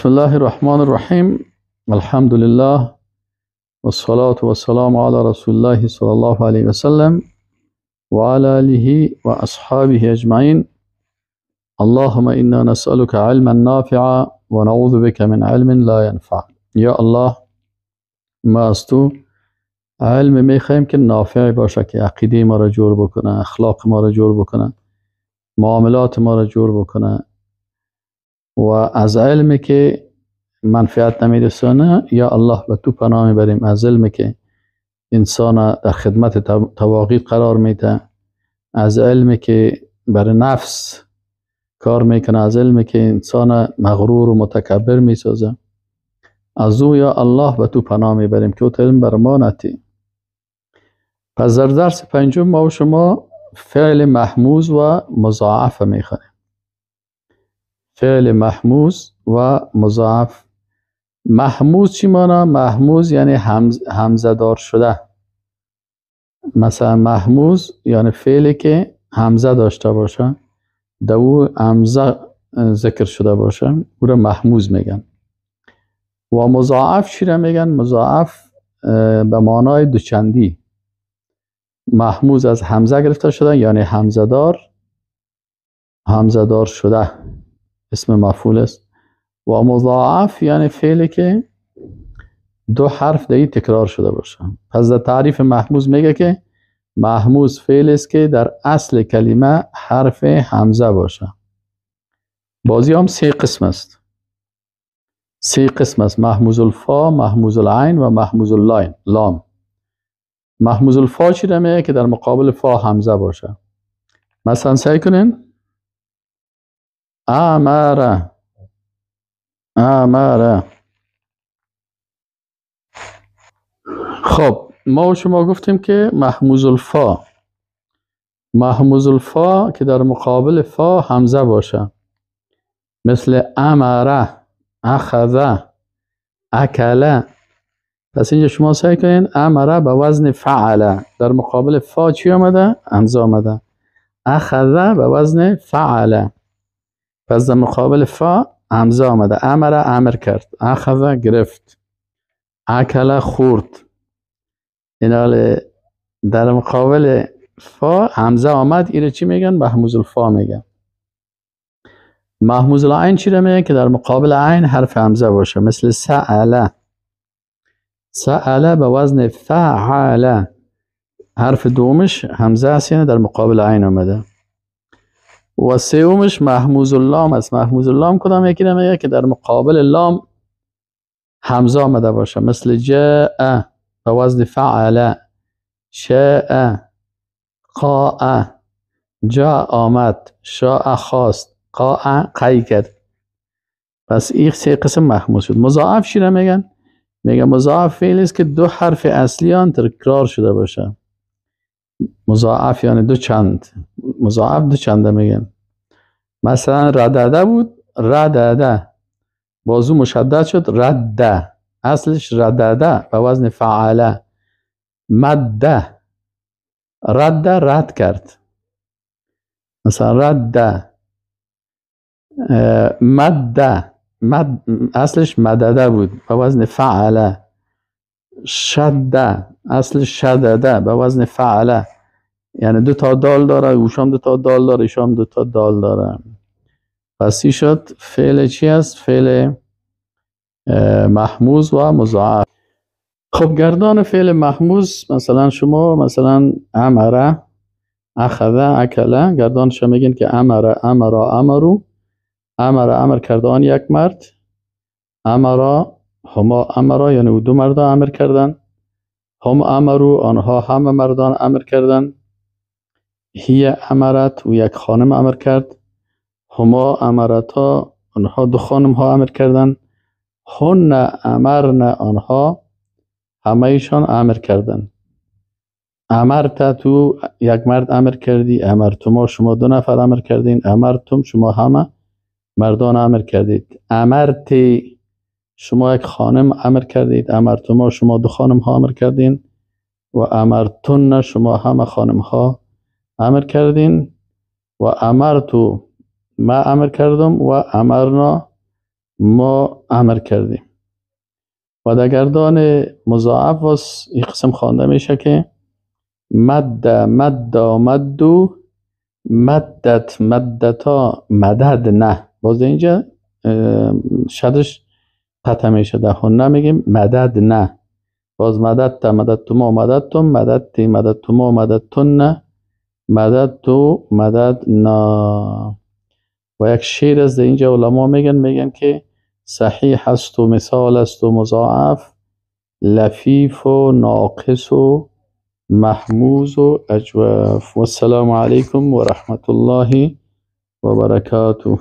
بسم الله الرحمن الرحیم. الحمد لله والصلاة والسلام على رسول الله صلى الله عليه وسلم وعلى آله وأصحابه أجمعين. اللهم إنا نسألك علما نافعا ونعوذ بك من علم لا ينفع. یا الله، ما از تو علم میخوایم که نافع باشه، که عقیده ما را جور بکنه، اخلاق ما را جور بکنه، معاملات ما را جور بکنه، و از علمی که منفعت نمیرسانه یا الله به تو پناه میبریم. از علمی که انسان در خدمت تواغیت قرار میده، از علمی که بر نفس کار میکنه، از علمی که انسان مغرور و متکبر میسازه، از او یا الله به تو پناه میبریم که او علم بر ما نتی. پس در درس پنجم ما و شما فعل محموز و مضاعف میخوانیم. فعل محموز و مضاعف. محموز چی مانا؟ محموز یعنی همزه دار شده. مثلا محموز یعنی فعلی که همزه داشته باشه، در او همزه ذکر شده باشه، او را محموز میگن. و مضاعف چی را میگن؟ مضاعف به معنای دوچندی. محموز از همزه گرفته شده، یعنی همزه دار، همزه دار شده، اسم مفعول است. و مضاعف یعنی فعلی که دو حرف در تکرار شده باشه. پس در تعریف محموز میگه که محموز فعل است که در اصل کلمه حرف همزه باشه. بازی هم سه قسم است. سه قسم است: محموز الفا، محموز العین و محموز اللاین لام. محموز الفا چی را میگه؟ که در مقابل فا همزه باشه. مثلا سعی کنین امره، امره. خب ما و شما گفتیم که محموز الفا، محموز الفا که در مقابل فا همزه باشه، مثل امره، اخذ، اکله. پس اینجا شما سعی کنین امره به وزن فعله، در مقابل فا چی آمده؟ همزه آمده. اخذ به وزن فعله، پس در مقابل فا همزه آمده. امره امر کرد، اخذ گرفت، اکله خورد. این در مقابل فا همزه آمد، اینو چی میگن؟ محموز الفا میگن. محموز العین چی رو میگن؟ که در مقابل عین حرف همزه باشه، مثل سأله. سأله به وزن فعله، حرف دومش همزه است، یعنی در مقابل عین آمده. و سومش محموز اللام است. محموز اللام کدام یکی رو میگه؟ که در مقابل لام همزه آمده باشه، مثل جاء به وزن فعله، شاء، قاء. جاء آمد، شاء خواست، قاء قی کرد. پس این سه قسم محموز شد. مضاعف چی رو میگن؟ میگن مضاعف فعل است که دو حرف اصلی آن تکرار شده باشه. مضاعف یعنی دو چند، مضاعف دو چنده میگن. مثلا ردده بود، ردده، بازو مشدد شد، رده، اصلش ردده به وزن فعله. مده، رده رد کرد، مثلا رده. مده، مد اصلش مدده بود به وزن فعله. شده، اصلش شدده به وزن فعله، یعنی دو تا دال داره، اوشام دو تا دال داره، ایشام دو تا دال داره. پس این شد فعل چی است؟ فعل محموز و مضاعف. خب گردان فعل محموز، مثلا شما مثلا امره، اخذ، اکله، گردانش میگین که امره، امرا، امرو. امره امر کردان یک مرد، امرا هما امرا یعنی او دو مرد امر کردن، هم امرو آنها همه مردان امر کردن، هی امرت و یک خانم امر کرد، هما امرتا آنها دو خانم ها امر کردن، هن امرن آنها همه ایشان امر کردن. امرت تو یک مرد امر کردی، امرتما شما دو نفر امر کردین، امرتم شما همه مردان امر کردید، امرتی شما یک خانم امر کردید، امرتما شما دو خانم ها امر کردین، و امرتن شما همه خانم ها امر کردین، و امرتو ما امر کردم، و امرنا ما امر کردیم. و در گردان مضاعف باز این قسم خوانده میشه که مد مدا مدو مدت مدتا مدد نه. باز اینجا شدش قطع میشه، در خونه میگیم مدد نه. باز مددت مددتما مددتم مددتی مددتما مددتن مددتو مددنا. و یک شعر است اینجا علما میگن که صحیح است و مثال است و مضاعف، لفیف و ناقص و محموز و اجوف. والسلام علیکم و رحمت الله و برکاته.